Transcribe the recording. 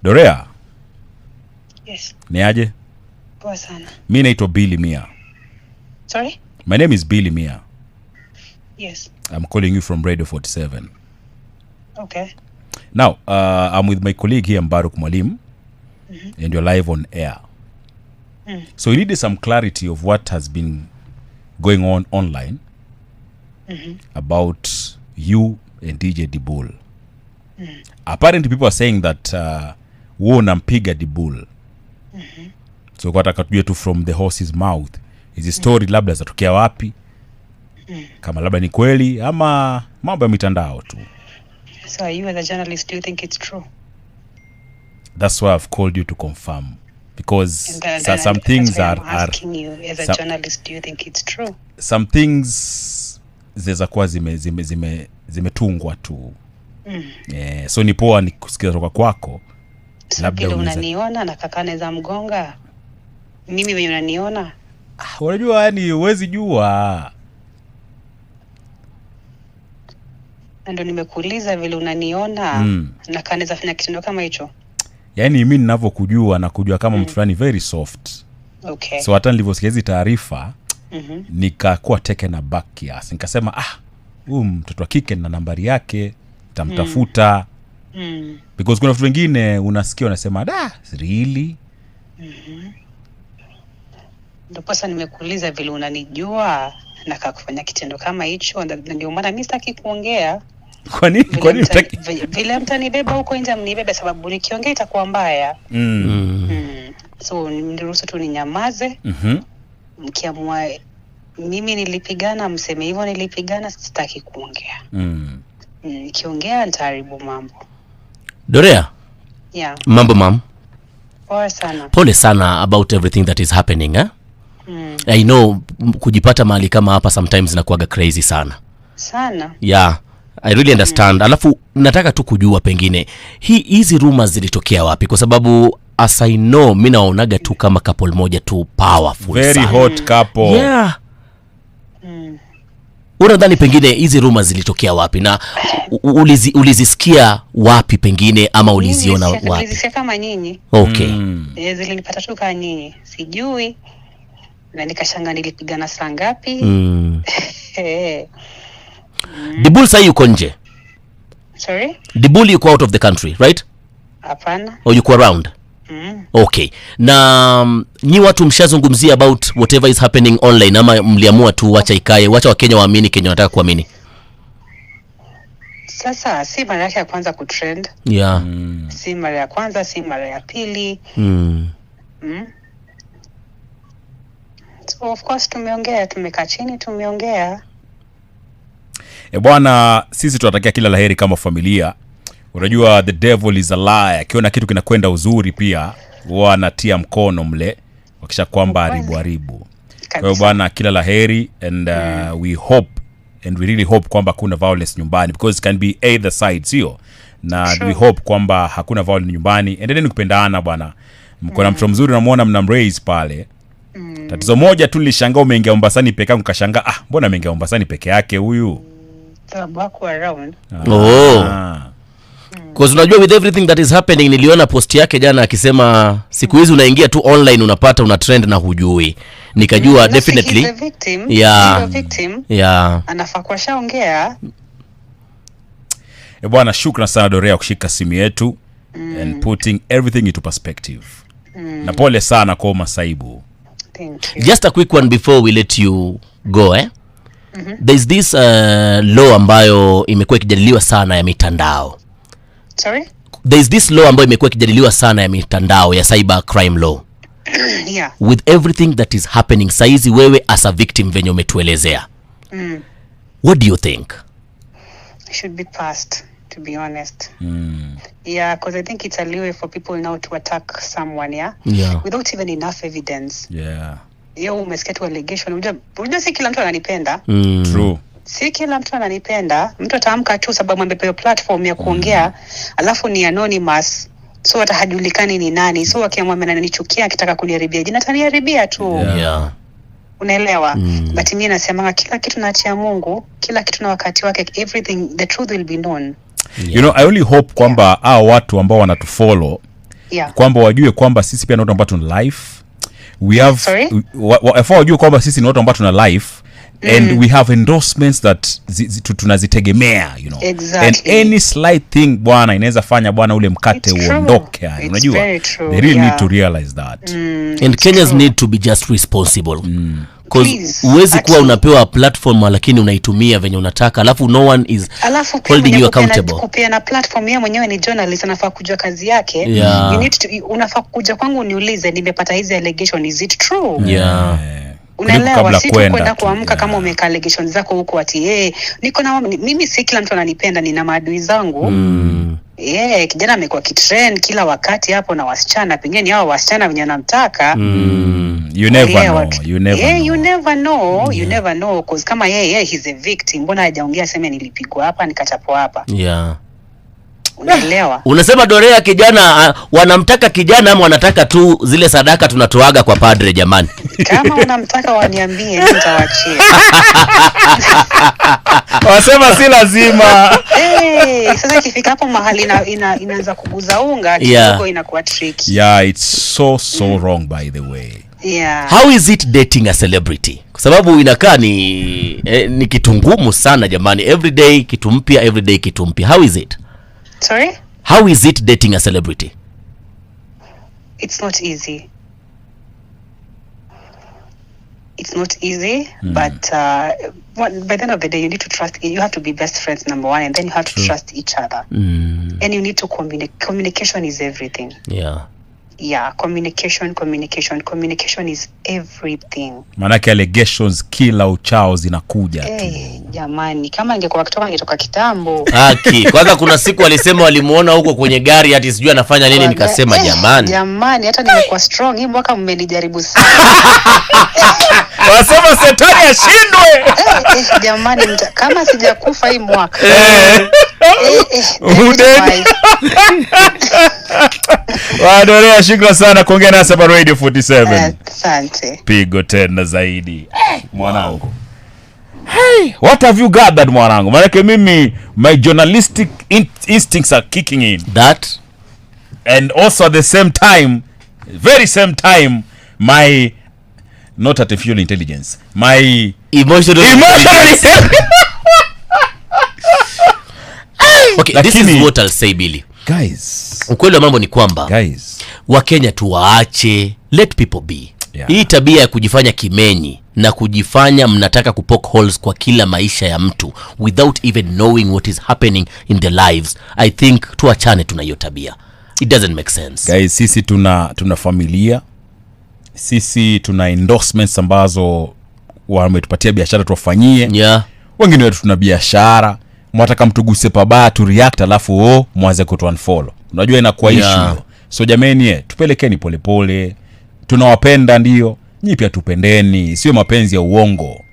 Dorea, Yes. ni aje? Poa sana. Mi naitwa Billy Mia. Sorry? My name is Billy Mia. Yes. I'm calling you from Radio 47. Okay. Now, I'm with my colleague here, Mbaruk Mwalim, and you're live on air. So we needed some clarity of what has been going on online about you and DJ Dibul. Apparently people are saying that wewe unampiga Dibul. So kwa taka tujue tu from the horse's mouth hizi story labda zatokea wapi, kama labda ni kweli ama mambo ya mitandao tu. So you as a journalist, do you think it's true? That's why I've called you to confirm because And then, some that's things why I'm are asking you as a journalist, do you think it's true? Some things zinaweza kuwa zimetungwa tu. Yeah, so ni poa ni kusikia toka kwako. So Labda vile unaniona na kaka anaweza mgonga mimi venye unaniona. Ah, unajua yani huwezi jua. Na ndo nimekuuliza vile unaniona na kaka anaweza fanya kitendo kama hicho. Yaani mi ninavyokujua na kujua kama mtu fulani very soft. Okay. So hata nilivyosikia hizi taarifa nikakuwa taken aback kiasi. Nikasema huyu mtoto wa kike na nambari yake tamtafuta. Because kuna watu wengine unasikia wanasema da really? Ndio pasa nimekuuliza vile unanijua na kakufanya kitendo kama hicho, na ndio maana mimi sitaki kuongea. Kwa nini? Vile Kwa nini hutaki? Vile mtanibeba huko nje mnibebe, sababu nikiongea itakuwa mbaya. So niruhusu tu ninyamaze. Mkiamua mimi nilipigana, mseme hivyo nilipigana, sitaki kuongea. Nikiongea nitaharibu mambo. Dorea. Yeah. Mambo mam. Poa sana. Pole sana about everything that is happening, eh? I know kujipata mahali kama hapa sometimes inakuwaga crazy sana. Sana. Yeah, I really understand. Alafu nataka tu kujua pengine hizi rumors zilitokea wapi, kwa sababu as I know mimi naonaga tu kama couple moja tu powerful Very sana. hot couple. Yeah. Unadhani pengine hizi rumors zilitokea wapi na ulizisikia wapi pengine ama uliziona wapi? Nilizisikia kama nyinyi. Okay. Zilinipata tu kama nyinyi. Sijui. Na nikashangaa nilipigana saa ngapi. Dibul sasa yuko nje. Sorry? Dibul yuko out of the country, right? Hapana. Or yuko around? Okay. Na nyi watu mshazungumzia about whatever is happening online ama mliamua tu wacha ikae, wacha Wakenya waamini Kenya wanataka kuamini? Sasa si mara yake ya kwanza kutrend. Yeah. Si mara ya kwanza, si mara ya pili. So of course tumeongea, tumekaa chini tumeongea. Bwana, sisi tunatakia kila laheri kama familia. Unajua the devil is a liar. Akiona kitu kinakwenda uzuri pia huwa anatia mkono mle wakisha kwamba haribu haribu. Kwa hiyo bwana, kila laheri and we hope and we really hope kwamba hakuna violence nyumbani because it can be either side, sio? Na we hope kwamba hakuna violence nyumbani. Endeleeni kupendana bwana. Mko na mtoto mzuri namuona mnamraise pale. Tatizo moja tu nilishangaa umeingia Mombasani peke yako, nikashangaa mbona ameingia Mombasani peke yake huyu? Sababu wako around. Oh. Because unajua with everything that is happening, niliona post yake jana akisema siku hizi unaingia tu online unapata una trend na hujui. Nikajua definitely he's a victim. Yeah. He's a victim. Yeah. Anafaa kuwa shaongea. Bwana, shukrani sana Dorea kushika simu yetu and putting everything into perspective. Na pole sana kwa masaibu. Thank you. Just a quick one before we let you go, eh? There's this law ambayo imekuwa ikijadiliwa sana ya mitandao. Sorry? There's this law ambayo imekuwa ikijadiliwa sana ya mitandao ya cyber crime law. Yeah. With everything that is happening saizi, wewe as a victim venye umetuelezea. What do you think? It should be passed, to be honest. Yeah, because I think it's a leeway for people now to attack someone, yeah? Yeah. Without even enough evidence. Yeah. Yo, umesikia tu allegation. Unajua si kila mtu ananipenda. True. Si kila mtu ananipenda. Mtu ataamka tu sababu amepewa platform ya kuongea, alafu ni anonymous. So hata hajulikani ni nani. So akiamua ananichukia, akitaka kuniharibia jina ataniharibia tu. Yeah. Yeah. Unaelewa? But mimi nasema kila kitu naachia Mungu, kila kitu na wakati wake, everything, the truth will be known. You know, I only hope kwamba hao watu ambao wanatufollow Yeah. Kwamba wajue kwamba sisi pia ni watu ambao tuna life. We have Sorry? Wafaa wajue kwamba sisi ni watu ambao tuna life and we have endorsements that tunazitegemea. Exactly. And any slight thing, bwana, inaweza fanya, bwana, ule mkate It's true. uondoke, yani. It's Unajua, very true, they really need yeah. to realize that. And Kenyans need to be just responsible, 'cause Please, huwezi kuwa actually. unapewa platform lakini unaitumia venye unataka, alafu no one is Alafu pia holding mwenye you accountable. Kupeana platform, yeye mwenyewe ni journalist, anafaa kujua kazi yake. You need to, unafaa kuja kwangu uniulize, nimepata hizi allegation, is it true? Kuliko Unaelewa? kabla Si tu kwenda kwenda tu, kuamka kama umeweka allegations zako huko ati, hey, niko na mimi, si kila mtu ananipenda, nina maadui zangu. Yeah, kijana amekuwa kitrend kila wakati hapo na wasichana, pengine ni hao wasichana wenye anamtaka. You never Yeah, know. You never yeah, know. You never know, you never know, 'cause kama yeye he's a victim, mbona hajaongea aseme nilipigwa hapa, nikachapwa hapa? Unaelewa? Unasema, Dorea, kijana, wanamtaka kijana ama wanataka tu zile sadaka tunatoaga kwa padre, jamani? Kama unamtaka waniambie, mimi nitawachia. Wasema si lazima. Hey, sasa ikifika hapo mahali inaanza kuguza unga kidogo, inakuwa tricky. Yeah, it's so so wrong, by the way. How is it dating a celebrity? Kwa sababu inakaa ni kitu ngumu sana, jamani. Everyday kitu mpya, everyday kitu mpya. How is it? Sorry? How is it dating a celebrity? It's not easy. It's not easy, but by the end of the day, you need to trust. You have to be best friends, number one, and then you have to trust each other. And you need to communicate. Communication is everything. Yeah, communication, communication, communication is everything. Maanake allegations kila uchao zinakuja tu. Hey, jamani, kama ingekuwa kutoka, ingetoka kitambo. Haki. Kwanza kuna siku walisema walimuona huko kwenye gari ati sijui anafanya nini, nikasema jamani. Jamani, hata nimekuwa strong hii mwaka, mmenijaribu sana. Wasema shetani ashindwe. Eh, jamani, kama sijakufa hii mwaka, Udeni. then Wadorea, shukran sana kuongea nasi hapa Radio 47. Asante. Pigo tena zaidi, mwanangu. Hey, what have you gathered, mwanangu? Maanake mimi, my journalistic instincts are kicking in That and also at the same time, very same time, my, not artificial intelligence, my emotional emotional intelligence. Okay, this is what I'll say, Billy. Guys. Ukweli wa mambo ni kwamba Guys. Wakenya tuwaache, let people be. Hii tabia ya kujifanya kimenyi na kujifanya mnataka kupoke holes kwa kila maisha ya mtu without even knowing what is happening in their lives, I think tuachane tuna hiyo tabia. It doesn't make sense. Guys, sisi tuna familia, sisi tuna endorsements ambazo wametupatia biashara tuwafanyie. Wengine wetu tuna biashara, mwataka mtuguse pabaya tu react, alafu mwanze kutu unfollow. Unajua inakuwa issue hiyo. So jameni, tupelekeni polepole. Tunawapenda ndio, nyi pia tupendeni, sio mapenzi ya uongo.